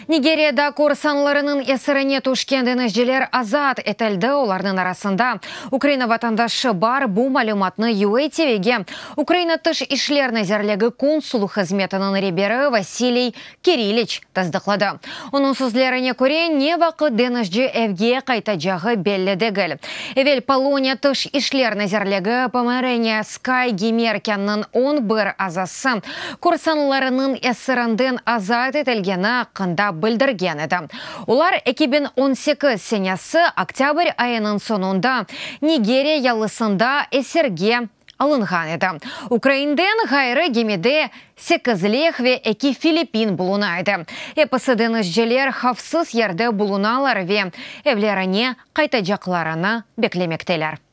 Nigeriyada korsanlarınıñ esirine tüşken deñizciler azat etildi. Olarnıñ arasında Ukraina vatandaşı bar. Bu malümatnı UA TVge Ukraina Tış işler nazirligi konsul hızmetiniñ reberi Vasiliy Kiriliç tasdıqladı. Onıñ sözlerine köre, ne vaqıt deñizci evge qaytacağı belli degil. Evel Poloniya Tış işler nazirligi Pomeraniya Sky gemi erkânınıñ 11 azası korsanlarınıñ esirinden azat etilgeni aqqında bildirgen edi. Olar 2018 senesi oktâbr ayınıñ soñunda Nigeriya yalısında esirge alınğan edi. Ukrainden ğayrı gemide sekiz leh ve eki filippin buluna edi. Episi deñizciler havfsız yerde bulunalar ve evlerine qaytacaqlarını beklemekteler.